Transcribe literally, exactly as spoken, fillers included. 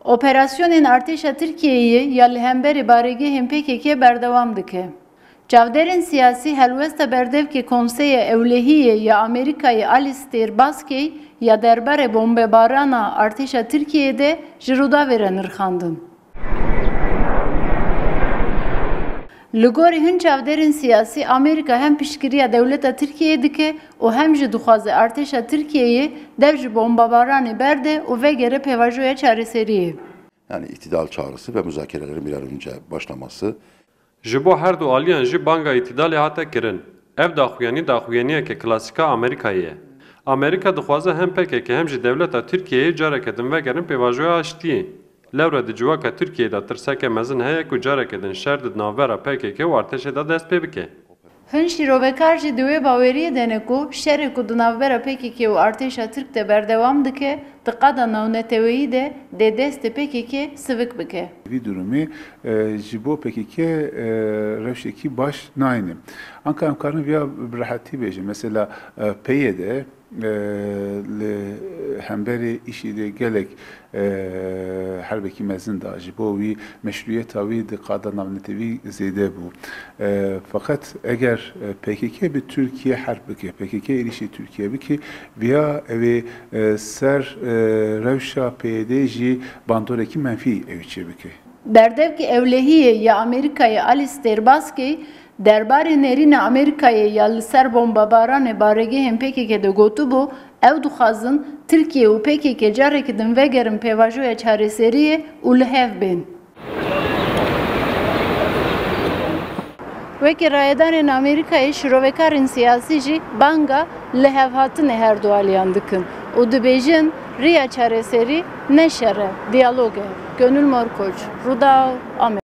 Operasyonên artêşa Tirkiyeyê ya li hemberî baregehên P K K berdewam dike. Çavdêrên siyasî helwesta berdevkê Konseyê Ewlehiyê ya Amerîkayê Alistair Baskey ya derbarê bombebarana artêşa Tirkiyeyê de ji Rûdawê re nirxandin. Li gorî hin çavdêrên siyasî, Amerîka hem piştgiriya dewleta Tirkiyeyê dike û hem jî dixwaze artêşa Tirkiyeyê dev ji bombebaranê berde û vegere pêvajoya çareseriyê. Yani itidal çağrısı ve müzakerelerin bir an önce başlaması. Ji bo her du aliyan jî banga îtidalê hate kirin. Ev daxuyanî daxuyaniyeke klasîk a Amerîkayê ye. Amerîka dixwaze hem P K K hem jî dewleta Tirkiyeyê careke din vegerin pêvajoya aştiyê. Lewre di civaka Tirkiyeyê de tirseke mezin heye ku careke din şer di navbera P K K û artêşê de dest pê bike. Hin şîrovekar jî di wê baweriyê de ne ku şerê ku di navbera P K K û artêşa Tirk de berdewam dike, di qada navneteweyî de dê destê P K K sivik bike. Vî durumî e, ji bo P K K e, rewşekî baş nayne. Anka em karin viya bi rehetî bêjin. Mesela e, P Y D e, li hemberî îşî de gelek e, herbekî mezin da. Ji bo wî meşrûyeta wî di qada navnetewî zêde bû. E, feqet eger e, P K K bi Tirkiye herb bike, P K K êrîşî Tirkiye bike, viya ew ê e, ser e, rewşa P Y D jî bandorekî menfî ew ê çêbike. Berdevkê Ewlehiyê ya Amerîkayê Alistair Baskey derbarê nêrîna Amerîkayê ya li ser bombebaranê baregehên P K K de gotibû, ew dixwazin Tirkiye û P K K careke din vegerin pêvajoya çareseriyê û li hev bên. Wekî rayedarên Amerîkayê, şirovekarên siyasî jî banga lihevhatinê her du aliyan dikin û dibêjin, riya çareserî ne şer e, diyalog e. Gönül Morkoç, Rûdaw, Amerîka.